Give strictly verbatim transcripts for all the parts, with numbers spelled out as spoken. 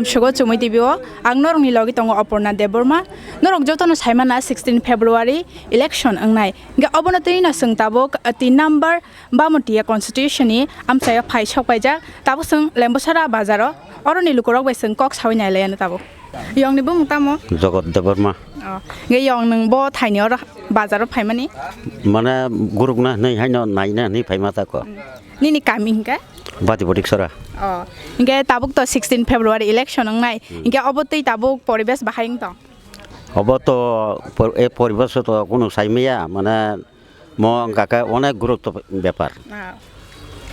Sugo Chumui T V o ang norokni logi tongo Oporna Debbarma. Norok jotono saimana sixteen February election wngnai. Hingke obono twi no chwng tabuk, uh, tin number Bamutiya constitution ni amchaio phai sok paijak. Tabuk chwng Lembusara bazaro oroni lukurok bai chwng kok sawi nai laiano tabuk. Yongni bumung tamo? Jogot Debbarma. Oh, hingke yong nwng bo thaini oro bazaro phaimani? Mane gurukna hwnwi haino naina hwnwi phaima tako. Nini kami hingke? Bati Bodik Sora. Oh, hingke tabuk to sixteen February election wngnai. Hmm. Hingke obo twi tabuk poribesh bahai wng tong? Obo to por-, e poribesh to kunu saimaya, mane mo wngkha khe onek gurukto bepar. Ah.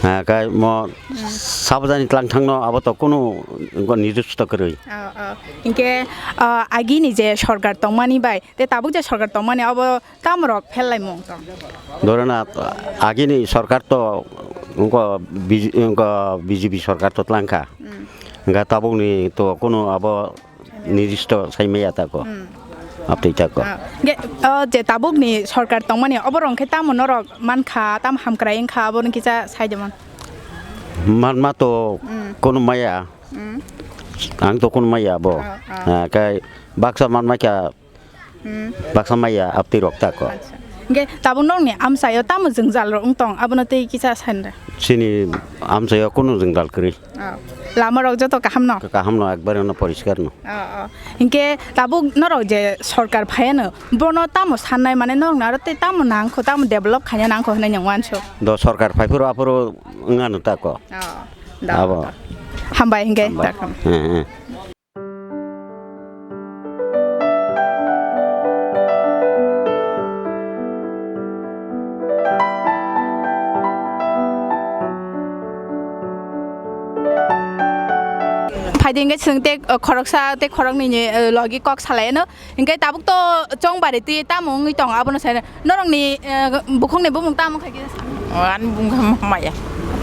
Ha, khe mo Hmm. sabjani tlang thangno abo to kunu nirdisto kwrwi. Oh, oh. Hingke, ah, agini je sorkar tongmani bai, te tabuk je sorkar tongmani abo Tamorok phellaimung tong? Dorona agini sorkar to wngkha B J, wngkha B J P sorkar to tlangkha. Hmm. Wngkha tabukni to kunu abo nirdisto saimaya tako. Hmm. Aptwi tako. Ah, ge, o je tabukni sorkar tongmani oborok khe tamo norok mankha, tamo hamkrai wngkha, abo nokisa saidemon. Manma to Hmm. kunu maya. Hmm. Ang to kunu maya bo. Ah, ah. Ah, kai baksa manma kya Hmm. Baksa maya aptwi rok tako. Acha. Hingke tabuk nokni amchaio tamo jwngjal rok wng tong, abono tei kisa sanra. Chini amchaio kunu jwngjal kwrwi. Oh. Lama rok joto kaham no? Kaham no, ekbare no poriskar no. Oh, oh. Hingke tabuk norok je sorkar phaiano, bono tamo sannai mane norok aro tei tamo nangkho, tamo develop khaina nangkho hinui nwng wanso? Do sorkar phaiphuru aphuru wngano tako. Oh. Da. Abo. Hambai hingke. Hambai. Takham. Hmm, hmm. Phaidi hingke chwng tei, uh, khoroksa tei khoroknwi ni, uh, logi kok salai no. Hingke tabuk to chongbari twi tamo wngwi tongo, abono sai norokni, uh, bukhukni bumung tamo khai khe? O, ani bumung Mohamaya.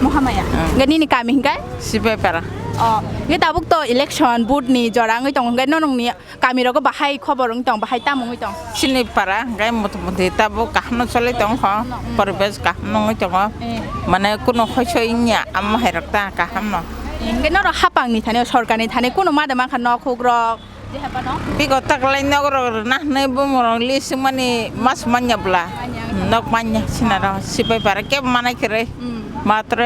Mohamaya. Hmm. Hingke nini kami hingke? Sipaipara. O, hingke tabuk to election vote ni jora wngwi tongo, hingke norokni Kami rogo bahai khobor wng tong, bahai tamo wngwi tong? Chini para hwnkhe motamuti tabuk kaham no choli tong kho, poribesh kaham no wngwi tongo. Eh. Mane kuno khoiso wngya, amo hai rok ta kaham no. Eh, hwnkhe norok hapang ni thani, sorkar ni thani kuno ma de mankha nok huk rok, je hapano? Bigo taklai nok rok rwna hwnwi bumung rok list wngmani mas manya bwla. Manya wngkha. Nok manya sinaro sipai para kebo manai kwrwi. Hmm. Matro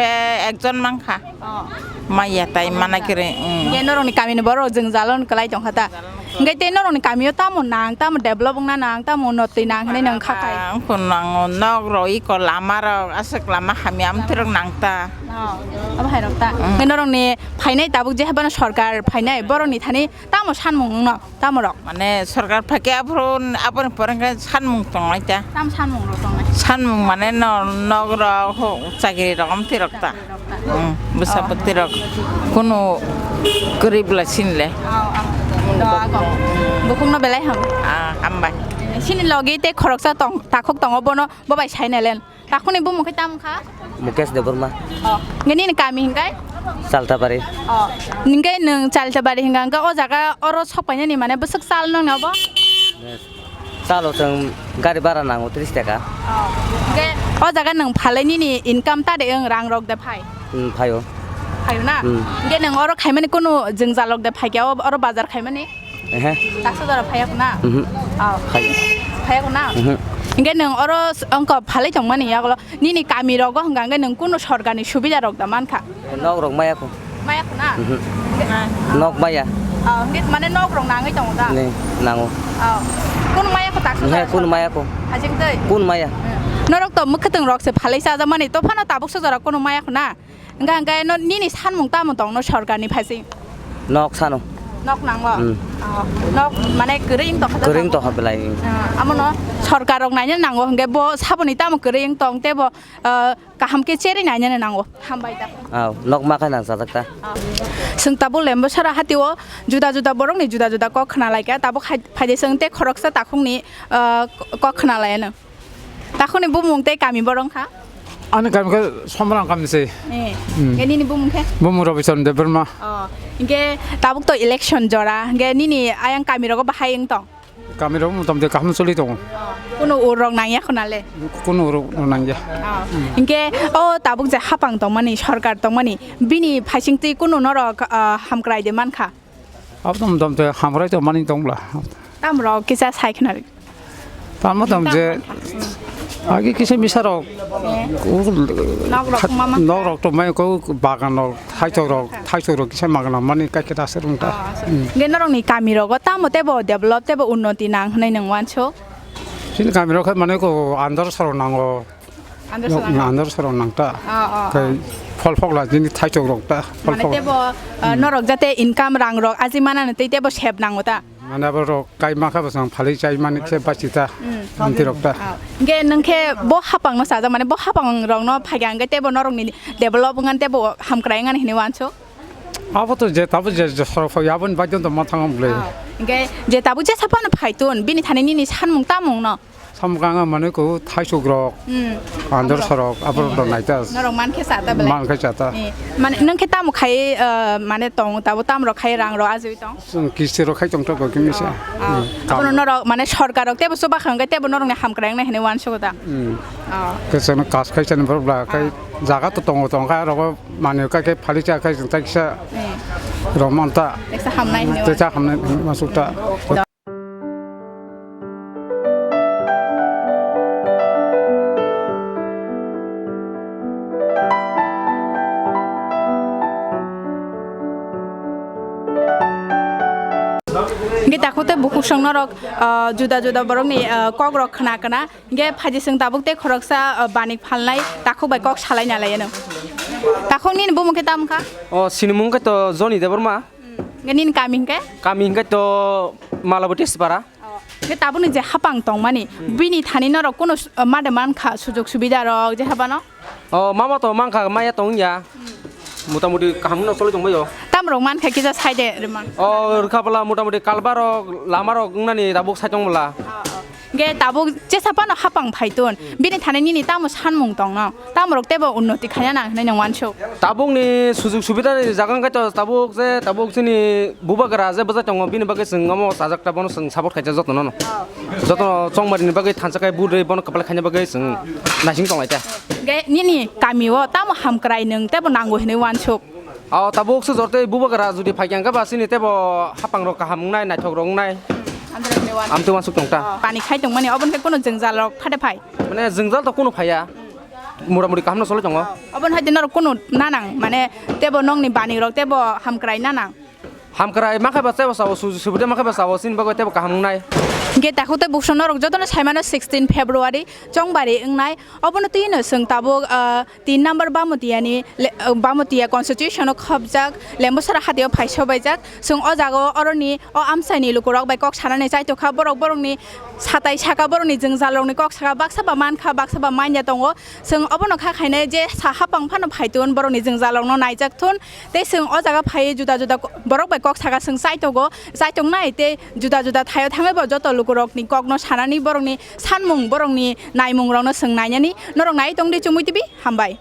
ekjon mankha. Oh. Maya tai mana kiri, mm. Hingke norokni kamini borok jwngjalo kwlai tongkha ta. Hingke tei norokni kamio tamo nang, tamo develop wngna nang, tamo unnoti nang hinui nang kha kai. Ang phun nango, nok rok iko lama rok, aswk lama hamya amtwi rok nang ta. Oh, abo hai rok ta. Mm. Hingke norokni phainai tabuk je habano sorkar phainai borokni thani tamo sanmung wngno? Tamo rok? Mane sorkar phaikhe aphuru aboni pore hwnkhe sanmung tongnai ta. Tam sanmung rok tongnai? Sanmung mane no, nok rok, ho, chakiri rok, amtwi rok ta. Chakiri rok ta. Hmm, bwsa Oh. bwtwi rok. Kunu kwrwi bwla sinle. Oh, oh. Do ago. Bukhuk no belai ham. Ah, hambai. Sini logi tei khoroksa tong, takhuk tongo bono, bo bai sai nailen. Takhukni bumung khe tamo kha? Mukesh Debbarma. Oh. Nini ni kami hingkai? Chaltabari. Oh. Hingkai nwng Chaltabari hingka hingka o jaga oro sok painani mane bwswk chal nang obo? Yes. Chalo chwng gari bara nango tris taka. Oh. Hingke o jaga nwng phalai nini income ta de wng rang rok de phai? Hmm, phaio. Phaio na? Hmm. Hingke nwng oro khaimani kunu jwngjal rok de phai khe o-, oro bazar khaimani? Ehe. Taksa jora phaiya khuna? Mhm. Oh. Phai. Phaiya khuna? Mhm. Hingke nwng oro s-, wngkha phalai tongmani yagulo nini kami rogo hingka hingke nwng kunu sorkar ni subida rok da mankha? Nok rok maya kho. Maya khuna? Mhm. Hingke Nok maya. Oh, hingke mane nok rok nangwi tongo da? Ne, nango. Oh. Kunu maya kho taksa Ehe, jora kunu sorkar? Maya kho. Hajing tei? Kunu maya. Hmm. Norok to mwkhwtwng rok se phalai chajakmani, to phano tabuk se jora kunu maya khuna? Hingka hingke no nini sanmung tamo tong no sorkar ni phaising? Nok sano. Nok nango? Hmm. Oh, nok mane kwrwi wng tongkha da Kwrwi wng tabuk? Tongkha belai. Ah, amo no sorkar rok naina nango hingke bo saboni tamo kwrwi wng tong tei bo, ah, kaham khe cherwi naina nango. Hambai da. Ah, nok ma khe nang chajak ta. Ah. Chwng tabuk Lembusara hatio juda juda borok ni juda juda kok khna lai kha tabuk hai, phaidi chwng tei khoroksa takhuk ni, ah, kok khna lai ano. Takhukni bumung tei kami borok wngkha? Ani kami khe Somrang kami se. Eh. Hmm. Hingke nini bumung khe? Bumung Robichon Debbarma. Oh. Hingke tabuk to election jora. Hingke nini ayang kami rogo bahai wng tong? Kami rogo motamti kaham choli tongo. Oh. Kunu ur rok nangya khuna le? Kunu ur rok nangya. Oh. Hingke o tabuk je hapang tongmani, sorkar tongmani, bini phaising twi kunu norok, ah, hamkrai de mankha? Abdom dom te hamrai to mani tongla. Tamrok kisa sai khna ri. Tamo dom je agi kisa misarok nok rok mama nok rok to mai ko bagan rok, thaisok rok, thaisok rok kisa magana mani kai khe da serung ta. Ge norok ni kami rogo tamo tebo develop tebo unnoti nang hwnwi nang wanso. Chini kami rok khe mane ko andar saro nango. Andar saro nango. Andar saro nang ta. Oh, oh, oh. Kai phol phok la jini thaisok rok ta. Phol phok. Mane tebo, uh, norok jate income rang rok aji manani tei tebo sep nango ta. Mane abo rok kai ma kha bwsang phali chai mani khe basi ta. Hmm. Amti rok ta. Oh. Ge nang khe bo hapang no sajak mane bo hapang rok no phai ang ge tebo norok ni develop ngan tebo hamkrai ngan hini wanso. Abo to je tabuk je, je sorok phai aboni bagwi to ma thangam le. Ah, hingke je tabuk jesa phano phaitun, bini thani nini sanmung tamung no? Samung kang mane ko thaisok rok, hmm, andor sorok, aborok rok naita. Norok man khe chata bele. Man khe chata. Eh, mane nang khe tamo khai, eh, mane tong, tabo tam rok khai rang rok ajui tong. Chwng kisti rok khai tong thok khe misa. Ah, ah. Hmm, abono norok mane sorkar rok tebo chuba khang khe tebo norok ni hamkrai nai hinui wansugo da. Hmm. Ah. Khe chwng kas khai chani borok bla khai jaga to tongo tong kha rogo. Manwi kha khe phali cha khe chwng tai kisa rw man ta. Teksa hamnai hinwi. Teksa hamnai hinwi uansuk ta. Hingke takhuk tei bukhuk song norok, ah, juda juda borokni, ah, kok rok khna khna. Hingke phaidi chwng tabuk tei khoroksa, ah, banik phalnai takhuk bai kok salai nalaiyano. Takhuk nini bumung khe tamo kha? O, sinimung khe to Joni Debbarma. Hmm. Hingke nini kami hingke? Kami hingke to Malaboti Sipara. Oh. Hingke tabukni je hapang tongmani, hmm, bini thani norok kunu s-, ah, made mankha sujok subida rok je habano? O, mama to mankha, maya tongya. Motamuti kaham no choli tongbaio. Tamrok mankha kisa saide rwmang. O, rwkha bwla motamuti kalbar rok, lama rok wngnani tabuk sai tong bwla. Oh, oh. Hingke tabuk jesa phano hapang phaitun. Bini thani nini tamo sanmung tongno? Tamrok tebo unnoti khaina nang hinui nang wansuk. Tabukni sujug subidani jaga wngkha to tabuk je tabuk chini bubagra je bwsai tongo bini bagwi chwng omo chajak ta bono chwng support khaijak jotono no. Oh. Jotono chongmari ni bagwi thansa khai budri bono kwplai khaina bagwi chwng naising tonglai ta. Hingke nini kami o tamo hamkrai nwng tebo nango hinui wansuk? O tabuk se jor tei bubagra jodi phai khe ba chini tebo hapang rok kaham wngnai, naithok rok wngnai. Amtwi wansuk tong ta. Oh, pani khai tongmani oboni khe kunu jwngjal rok phade phai? Mane jwngjal to kunu phaiya. Motamuti kaham no choli tongo. Oboni hai norok kunu nanang mane tebo nongni bani rok tebo hamkrai nanang. Hamkrai ma khe ba tebo sao, su-, subida ma khe ba sao, chini bagwi tebo kaham wngnai. Hingke takhuk tei bukhuk song norok jotono saimano sixteen February chongbari wngnai. Obono twino chwng tabuk, ah, tin number Bamotiyani le-, ah, Bamotiya constitution o khopjak, Lembusara hatio phai sobaijak. Chwng o jaga o oroni o amchaini lukurok bai kok sanani chaitokha. Borok borokni satai saka, borokni jwngjal rokni kok saka, baksa ba mankha, baksa ba manya tongo. Chwng obono kha khainai je sa hapang phano phaitun, borokni jwngjal rokno naijak thun. Tei chwng o jaga phaiwi juda juda ko-, borok bai kok saka chwng chaitogo, chaitoknai tei juda juda thaio thangwi bo joto lukurokni kokno sanani, borokni sanmung, borokni naimungrokno chwng nainani. Norok nai tongdi Chumui T V, hambai.